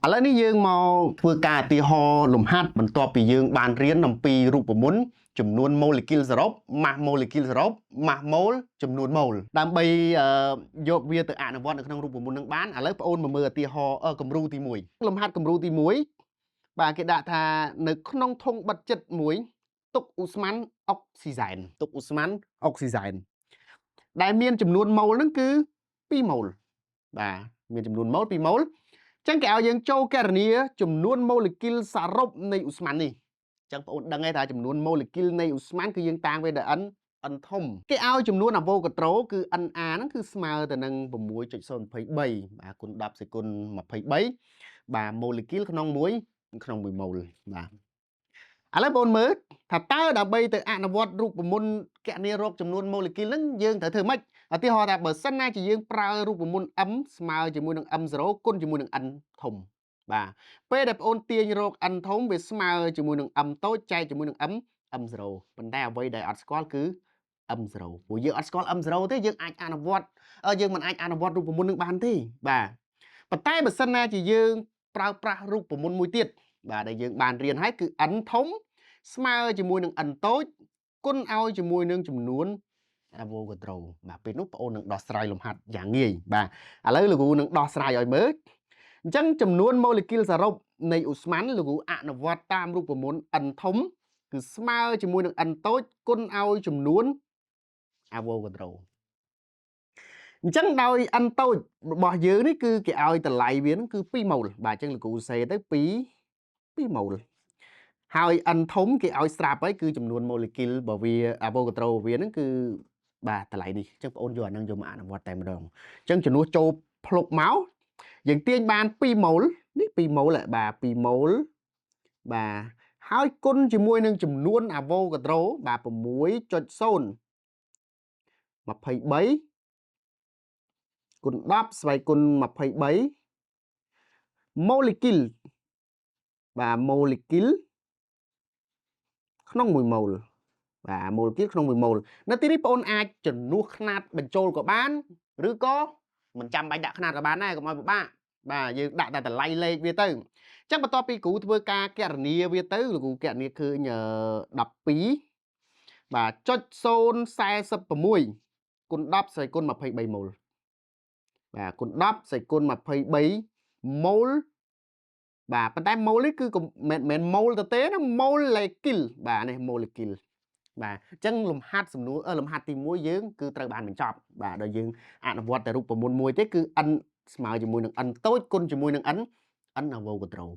ឥឡូវនេះយើងមកធ្វើការឧទាហរណ៍លំហាត់បន្ទាប់ពីយើងបានរៀនអំពីរូបមន្តចំនួន molecule សរុប mass molecule សរុប mass mole ចំនួន mole ដើម្បីយកវាទៅអនុវត្តនៅក្នុងរូបមន្តនឹងបានឥឡូវបងអូនមកមើលឧទាហរណ៍គំរូទី1លំហាត់គំរូទី1បាទគេដាក់ថានៅក្នុងធុងបិទចិត្តមួយទុកឧស្ម័នអុកស៊ីសែនទុកឧស្ម័នអុកស៊ីសែនដែលមានចំនួនម៉ូលហ្នឹងគឺ2ម៉ូលបាទមានចំនួនម៉ូល2ម៉ូល ចឹងគេឲ្យយើងចូលគណនាចំនួនម៉ូលេគុលសរុបនៃឧស្ម័ននេះចឹងបងអូនដឹងហើយថាចំនួនម៉ូលេគុលនៃឧស្ម័នគឺយើងតាំងវាដោយ n n ធំគេឲ្យចំនួនអាវ៉ូកាត្រូគឺ NA ហ្នឹងគឺស្មើទៅនឹង6.023បាទគុណ10សេគុណ23បាទម៉ូលេគុលក្នុងមួយក្នុង1ម៉ូលបាទឥឡូវបងអូនមើលថាតើដើម្បីទៅអនុវត្តរូបមន្តគណនារកចំនួនម៉ូលេគុលហ្នឹងយើងត្រូវធ្វើម៉េចឧទាហរណ៍ថាបើសិនណាជាយើងប្រើរូបមន្ត m ស្មើជាមួយនឹង m0 គុណជាមួយនឹង n ធំបាទពេលដែលបងអូនទាញរក n ធំវាស្មើជាមួយនឹង m តូចចែកជាមួយនឹង m m0 ប៉ុន្តែអ្វីដែលអត់ស្គាល់គឺ m0 ព្រោះយើងអត់ស្គាល់ m0 ទេយើងអាចអនុវត្តយើងមិនអាចអនុវត្តរូបមន្តនឹងបានទេបាទប៉ុន្តែបើសិនណាជាយើងប្រើប្រាស់រូបមន្តមួយទៀតបាទដែលយើងបានរៀនហើយគឺ n ធំស្មើជាមួយនឹង n តូចគុណឲ្យជាមួយនឹងចំនួន Avogadro បាទពេលនោះបងអូននឹងដោះស្រាយលំហាត់យ៉ាងងាយបាទឥឡូវលោកគ្រូនឹងដោះស្រាយឲ្យមើលអញ្ចឹងចំនួនម៉ូលេគុលសរុបនៃឧស្ម័នលោកគ្រូអនុវត្តតាមរូបមន្ត n ធំគឺស្មើជាមួយនឹង n តូចគុណឲ្យចំនួន Avogadro អញ្ចឹងដោយ n តូចរបស់យើងនេះគឺគេឲ្យតម្លៃវានឹងគឺ2ម៉ូលបាទអញ្ចឹងលោកគ្រូសេទៅ2 2ម៉ូលហើយ n ធំគេឲ្យស្រាប់ហើយគឺចំនួនម៉ូលេគុលរបស់វា Avogadro របស់វាហ្នឹងគឺបាទតម្លៃនេះអញ្ចឹងបងអូនយកអាហ្នឹងយកមកអនុវត្តតែម្ដងអញ្ចឹងចំនួនចូលភ្លុកមកយើងទាញបាន2ម៉ូលនេះ2ម៉ូលបាទ2ម៉ូលបាទហើយគុណជាមួយនឹងចំនួន Avogadro បាទ6.0 23គុណ10ស្វ័យគុណ23 molecule បាទ molecule ក្នុង1ម៉ូលបាទ molecule ក្នុង1ម៉ូលនៅទីនេះបងអូនអាចជំនួសខ្នាតបញ្ចូលក៏បានឬក៏មិនចាំបាច់ដាក់ខ្នាតក៏បានដែរកុំឲ្យពិបាកបាទយើងដាក់តែតម្លៃលេខវាទៅអញ្ចឹងបន្ទាប់ពីគ្រូធ្វើការគណនាវាទៅលោកគ្រូគណនាឃើញ12បាទចុច046គុណ10ស្វ័យគុណ23ម៉ូលបាទគុណ10ស្វ័យគុណ23ម៉ូលបាទប៉ុន្តែម៉ូលនេះគឺមិនមែនម៉ូលទៅទេណា molecule បាទនេះ molecule បាទអញ្ចឹងលំហាត់សំណួរលំហាត់ទី1យើងគឺត្រូវបានបញ្ចប់បាទដល់យើងអនុវត្តតែរូបមន្តមួយទេគឺ n ស្មើជាមួយនឹង n តូចគុណជាមួយនឹង n n Avogadro។